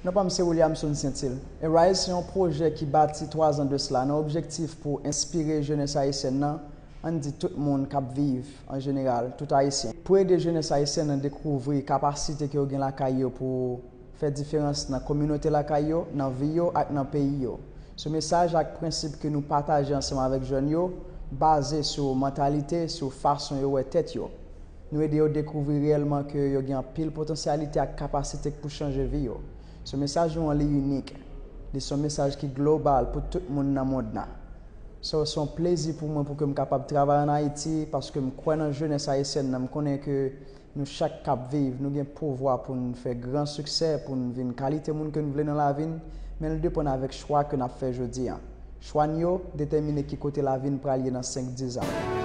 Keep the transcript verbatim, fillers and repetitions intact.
Non pa m se Williamson Saintil. Arise se yon pwojè ki bati twa zan de sila nan objektif pou enspire jenès ayisyèn nan, ann di tout moun k ap viv an jeneral, tout Ayisyen. Pou ede jenès ayisyèn nan dekouvri kapasite ke yo gen lakay yo pou fè diferans nan kominote lakay yo, nan vi yo ak nan peyi yo. Se mesaj ak prensip ke nou pataje ansanm avèk jèn yo, baze sou mantalite, sou fason yo wè tèt yo. Nou ede yo dekouvri reyèlman ke yo gen anpil potansyalite ak kapasite pou chanje vi yo. Se mesaj nou an li inik. Li se yon mesaj ki global pou tout moun nan mond nan. So, se yon plezi pou mwen pou ke m kapab travay ann Ayiti, paske m kwè nan jenès ayisyèn nan, m konnen ke nou chak k ap viv, nou gen pouvwa pou n fè gran siksè, pou n vin kalite moun ke n vle nan lavi n, men l depann avèk chwa ke n ap fè jodi a. Chwa n yo detèmine ki kote lavi n pral ye nan senk, diz ane.